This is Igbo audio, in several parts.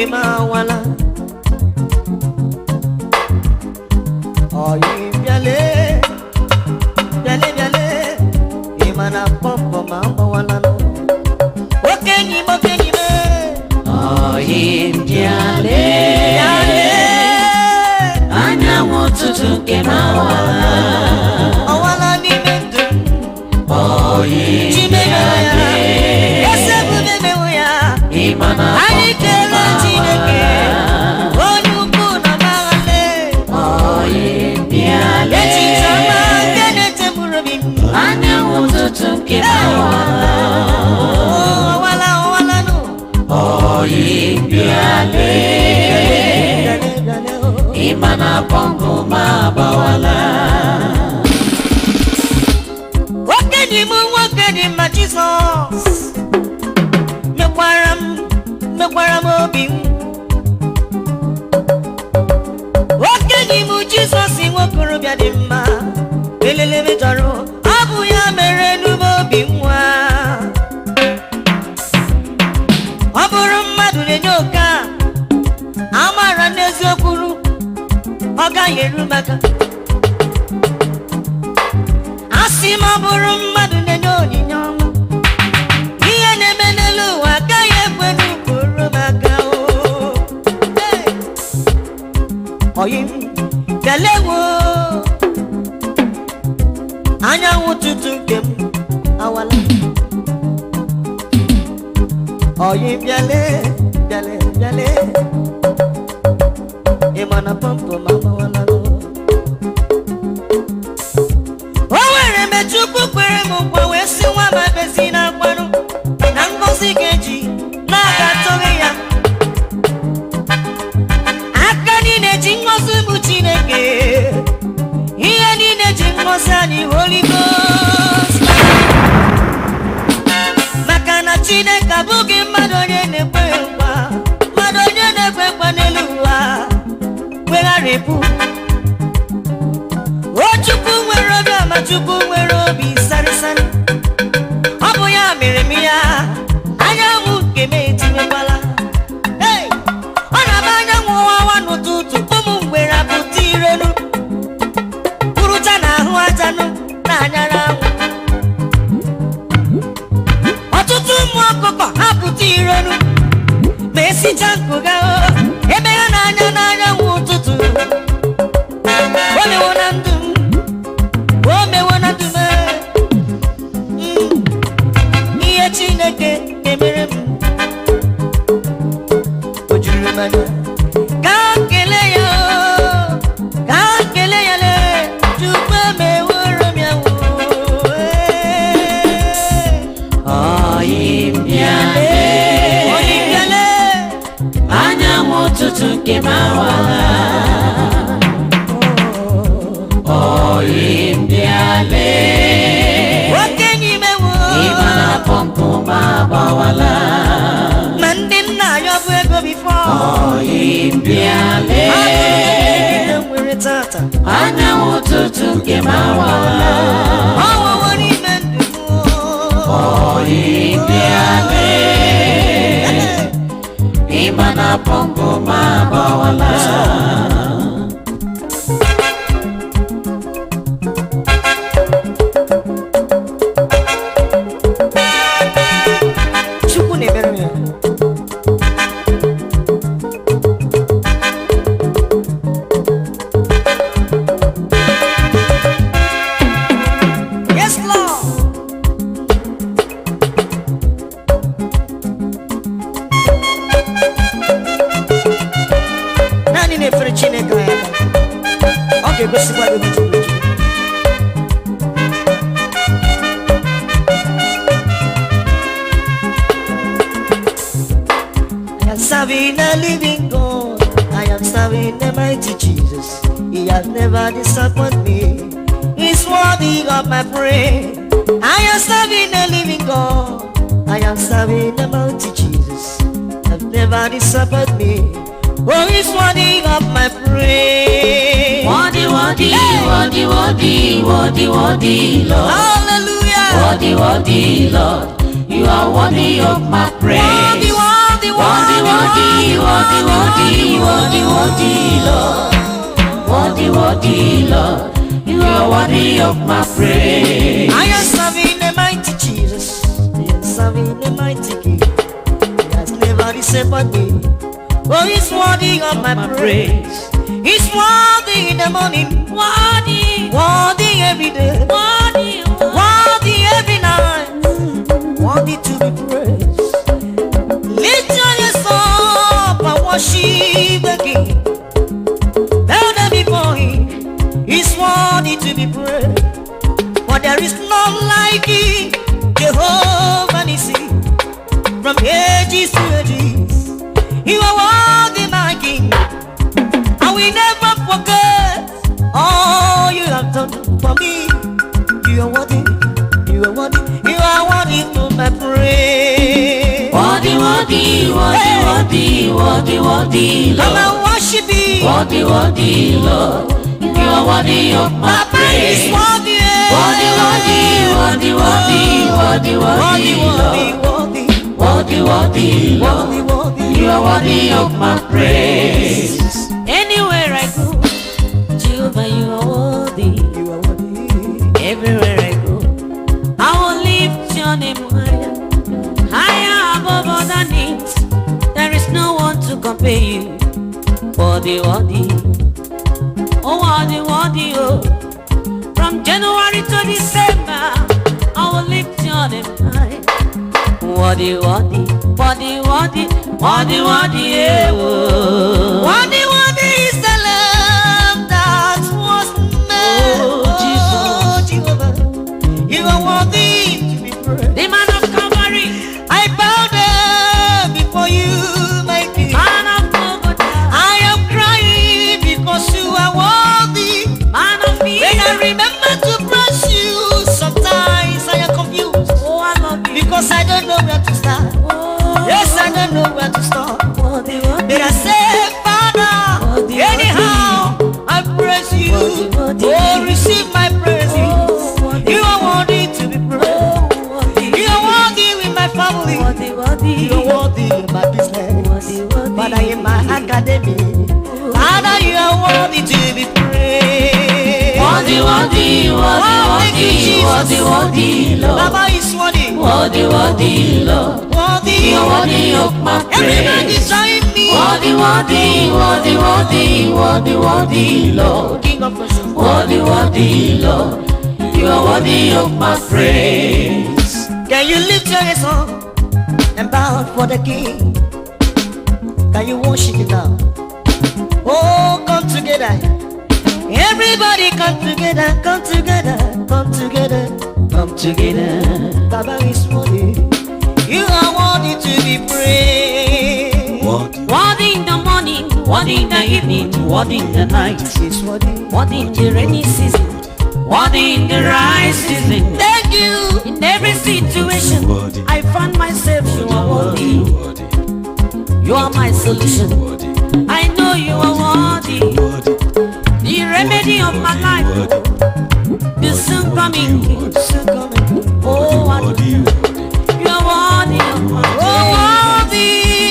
nke m awala. Oyi bịale, bịale bịale, ị ma na pọmpọ m agbawala nụ. Oke enyi m, oke enyi m. Oyi bịale, bịale, anyanwụ ụtụtụ nke m awala. Ọwala n'ime ndụ m. Oyi Chimere ya, bịale, eze ebube mewo ya. ị ma na Anyị pọmpọ m kelee Chineke, agbawala. onye ukwu na maghale. Oyi bịale, Echiche ọma nke na-echeburu obi m. anyanwụ ụtụtụ nke m awala. Ọwala, ọwala nụ. Oyi bịale, Bịale, bịale, o. ị ma na pọmpụ m agbawala. Okenye m nwoke dị mma Jizọs mekwara m, mekwara m obi m. Okenye m Jizọs nwokorobịa dị mma, elele mejọrọ, ọ bụ ya mere n'ume obi nwa. Ọ bụrụ mmadụ na-enye oke a amara n'eziokwu, ọ gaghị eru maka asị m. Ọ bụrụ mmadụ na-enye onyinye ọma, ihe na-eme n'elu ụwa agaghị ekwe n'ukporo maka o. Hey! Oyi m bịalewo, anyanwụ tutu nke m awala. Oyi bịale, bịale bịale, ị ma na pọmpụ m agbawala. O nwere mgbe Chukwu kwere m nkwa wee sị nwa ma bezi na akwanụ na ngọzi ga-eji na-aga atụghị ya aka niile ji ngọzi bụ Chineke, ihe niile ji ngọzi anyị, Holy Ghost, maka na Chineke abụghị mmadụ onye na-ekwe nkwa, mmadụ onye na-ekwe nkwa n'elu ụwa wegharịpụ. O Chukwu nwere obi ọma, Chukwu nwere obi sarịsarị. Ọ bụ ya mere m ya anyanwụ nke m etinyekwala. Hey! Ọ na-aba anyanwụ ọwa n'ụtụtụ, ụmụ ngwere apụta irenu kwurucha na ahụ ajanụ na anyara anwụ. Ọtụtụ ụmụ ọkụkọ apụta irenu ma esicha nkụ ga ebe ha na-anya n'anyanwụ ụtụtụ. O mewo na ndụ m, o mewo na ndụ m. Ihe Chineke na-emere m o juru m anya. Ka m kelee ya o, ka m kelee ya. Lee, Chukwu emeworo m ya wo. Oyi bịale, Oyi bịale, anyanwụ ụtụtụ nke m awala. Oyi bịale, okenye imewo. ị ma na pọmpụ m agbawala. Ma ndị nna ya bụ ego before. Oyi bịale, nwere tata anyanwụ ụtụtụ nke m awala. Ọwụwụ n'ime ndụ m. Oyi bịale, ị ma na pọmpụ m agbawala. Chukwu na-emere m ya. Yes, Lord. Naanị na-efere Chineke anya aka, ọ ga-egosikwa gị obi juru eju. I am serving a living God. I am serving the mighty Jesus. He has never disappointed me. He's worthy of my praise. I am serving a living God. I am serving the mighty Jesus. Has never disappointed me. Oh, he's worthy of my praise. Worthy, worthy, worthy, worthy, worthy, worthy, Lord. Hallelujah. Worthy, worthy, Lord. You are worthy of my praise. Worthy, worthy, Worthy, worthy, worthy, worthy, worthy, worthy, worthy, Lord. Worthy, worthy, Lord. You are worthy of my praise. I am serving the mighty Jesus. I am serving the mighty King. He has never disappointed me. Oh, he's worthy of my praise. He's worthy in the morning, Worthy, worthy every day, worthy, worthy every night, worthy to be praised. Lift your hands up and worship the King. Bow down before him. He's worthy to be praised. For there is none like him, Jehovah Nissi. From ages to ages, you are worthy, my King. I will never forget all you have done for me. You are worthy, you are worthy, you are worthy to my praise. Worthy, worthy, worthy, worthy, worthy, worthy, Come Lord. and worship him. Worthy, worthy, Lord. You are worthy of my Papa is praise. worthy. Worthy, worthy, worthy, worthy, worthy, Worthy, worthy, worthy, Lord. worthy, Worthy, worthy, Lord. worthy, worthy. You are worthy of my praise. Anywhere I go, Jehovah, you are worthy. You are worthy. Everywhere I go, I will lift your name higher, higher above other names. There is no one to compare you. Worthy, worthy, oh worthy, worthy, oh. From January to December, I will lift your name high. Worthy, worthy, worthy, worthy, worthy, worthy, yeah, oh. Worthy, worthy is the Lamb that was made. Oh, Jesus. Oh, Jehovah, you are worthy to be praised. The man of Calvary, I bow down before you, my King. man of Golgotha, I am crying because you are worthy. man of When I peace. remember to praise you, sometimes I am confused Oh, I love you. because I don't know where to start. Oh, Yes, I don't know where to start. worthy, worthy. But I say, Father, Worthy, anyhow, I praise you. Worthy, worthy. Oh, receive my praises. Oh, worthy. You are worthy to be praised. Oh, worthy. You are worthy with my family. Worthy, worthy. You are worthy in my business. Worthy, worthy. Father, in my academy. Father, you are worthy to be praised. Worthy, worthy, worthy, Oh, thank you, worthy, Jesus. worthy, worthy, Lord. Baba is worthy. Worthy, worthy, Lord. Worthy. You are worthy of my Everybody praise. join me. Worthy, worthy, worthy, worthy, worthy, worthy, Lord. King of praises. Worthy, worthy, Lord. You are worthy of my praise. Can you lift your hands up and bow for the King? Can you worship it now? Oh, come together. Everybody come together, come together, come together. Come together. Baba is worthy. You are worthy to be praised. Worthy in the morning, worthy in the evening, worthy in the night. He's worthy. Worthy in the rainy season, worthy in the dry season. Thank you. In every situation, I find myself, you are worthy. You are my solution. I know you are worthy. The remedy of my life, the soon coming King. Soon coming. Oh, I do. You are worthy of my Oh, worthy.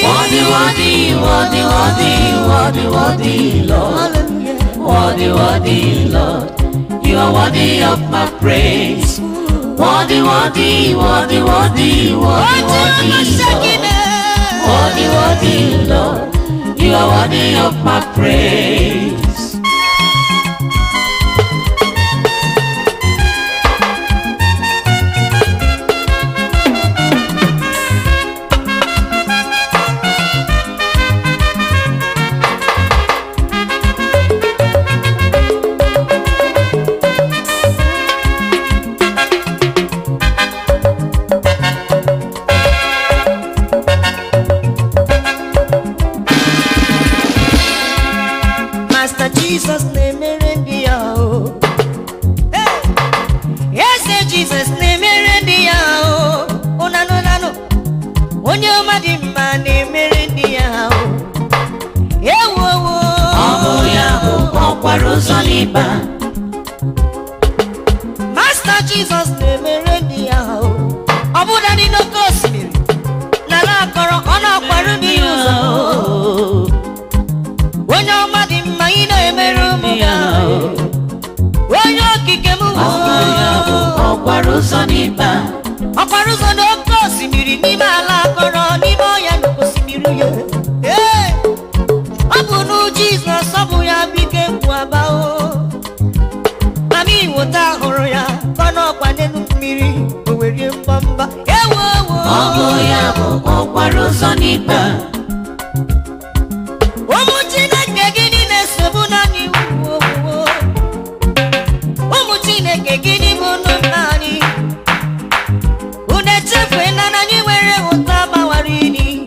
Worthy, worthy, worthy, worthy, worthy, worthy, Lord. Hallelujah. Worthy, worthy, Lord. You are worthy of my praise. Worthy, worthy, worthy, worthy, worthy, worthy, Lord. Worthy, worthy, Lord. You are worthy of my praise. Master Jesus na-emere ndị ya o. Hey! Eze Jesus na-emere ndị ya o. Ụnanụ nanụ. Onye ọma dị mma na-emere ndị ya o. Ewowo. Ọ bụ ya bụ ọkwara ụzọ n'ịba. Master Jesus na-emere ndị ya o. Ọ bụla dị n'oké osimiri. N'ala akọrọ, ọ na-akwara ndị ya. Ụzọ. Onye ọma dị mma, ị na-emere ụmụ ya. Onye okike m. Ọ bụ ya bụ ọkwara ụzọ n'ịkpa. Ọkwara ụzọ n'oke osimiri, n'ime ala akọrọ, n'ime ọhịa, n'oke osimiri ya. Ee, ọ bụ nu Jizọs, ọ bụ ya bụ ike mkpu aba o. Mama iwota hụrụ ya ka ọ nọkwa n'elu mmiri, o were mgbamba ewo ewo. Ọ bụ ya bụ ọkwara ụzọ n'ịkpa. Ụmụ Chineke, gịnị na-esogbu naanị wuo wuo? Ụmụ Chineke, gịnị bụ nụ nna anyị? Unu echefue na anyị nwere ụta gbawara ili,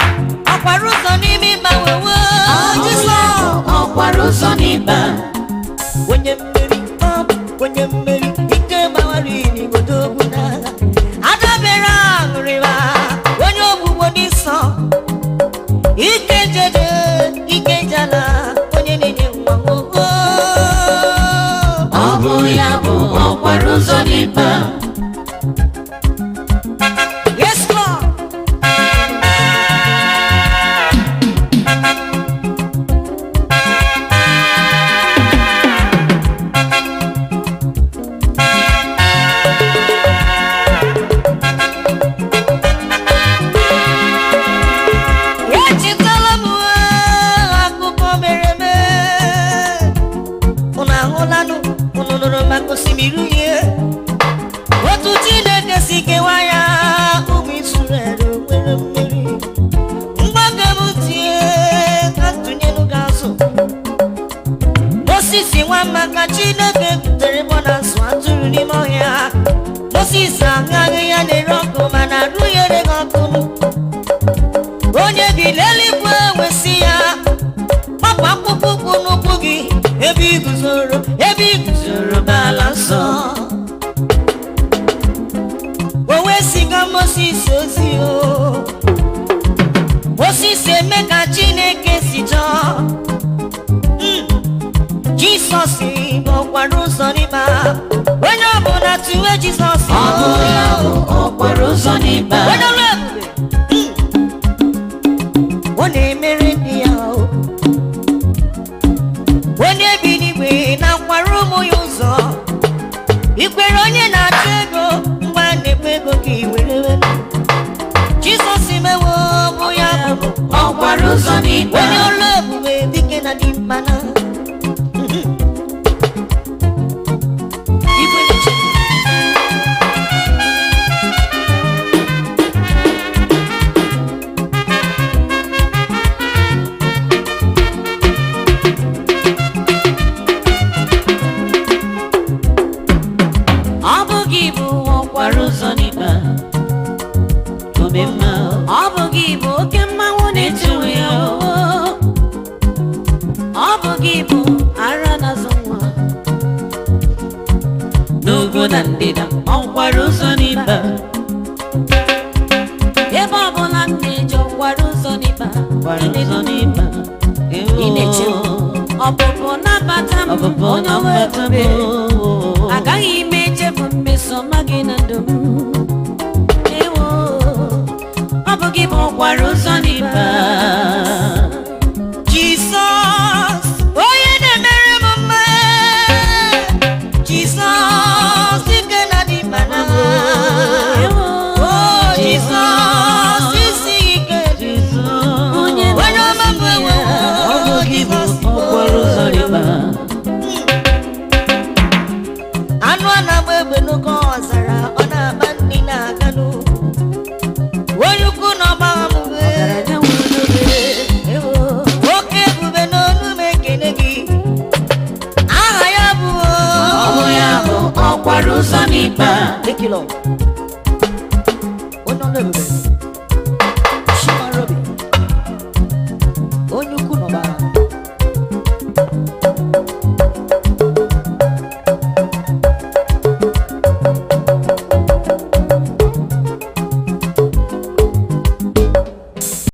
ọkwara ụzọ n'ime ịgbanwewo. Ọ bụ ya bụ ọkwara ụzọ n'ịkpa. Onye mmeri, ọ bụ onye mmeri, ike gbawara ili godogwu n'ala adabere aṅụrịwa, onye ogbugbo dị nsọ, ike jede, ike jala, onye na-enye nwa nwoke. Ọ bụ ya bụ ọkwara ụzọ n'ịkpa. Yes, Lord. Echetala m akụkọ mere eme. Unu ahụlanụ, unu nụrụ maka osimiri uhie, otu Chineke si kewa ya, ụmụ Israel nwere mmeri. Mgbaga m tie ka ntụnyelu ga-azụ Moses nwa, maka Chineke butere mọ na nsụ atụrụ n'ime ọhịa. Moses ahụ ya na-ere ọkụ, mana arụ ya ereghị ọkụ. Onye bi n'eluigwe wesị ya, "Gbapụ akpụkpọ ụkwụ n'ụkwụ gị, ebe ị guzoro, ebe ị guzoro bụ ala nsọ." O wee ziga Moses ozi o. Moses eme ka Chineke si chọọ. Jisọs bụ ọkwara ụzọ n'ịba, onye ọbụla tụwe Jisọs. Ọ bụ ya bụ ọkwara ụzọ n'ịkpa. Onye ọrụ ebube. Ọ na-emere ndị ya o. Onye bi n'igwe na-akwara ụmụ ya ụzọ. Ikwere onye na-achọ ego mgbe a na-ekpe ego ka i were were. Jizọs mewo bụ ya bụ Ọkwara ụzọ n'ịkpa. Onye ọrụ ebube, dike na dị mma na Igwe na-eche. Ọ bụ gị bụ ọkwara ụzọ n'ịkpa. Omemma. Ọ bụ gị bụ oke mmanwụ na-echewe ya o. Ọ bụ gị bụ ara na-azụ nwa. N'ugwu na ndịda, ọkwara ụzọ n'ịkpa. Ebe ọbụla m na-eje, ọkwara ụzọ n'ịkpa. Ụzọ n'ịkpa. Ị na-eche m. Ọpụpụ nabata m, onye ọrụ ebube. Agaghị m echefu mmeso ọma gị na ndụ m. Ewo, ọ bụ gị bụ ọkwara ụzọ n'ịkpa. Jizọs, onye na-emere m mma. Jizọs, ike na dị mma na. Ewo, Oh, Jizọs, isi ike. Onye Onye ọma bụ ewo. Ọ bụ gị bụ ọkwara ụzọ n'ịkpa. Anụ a na-agba egbe n'oke ọzara, ọ na-agba ndị na-aganụ. Onye ukwu na ọgbagha m wee. Oke ebube n'olu m ekele gị. Aha ya bụ Ọ bụ ya bụ ọkwara ụzọ n'ịkpa. Thank you, Lord.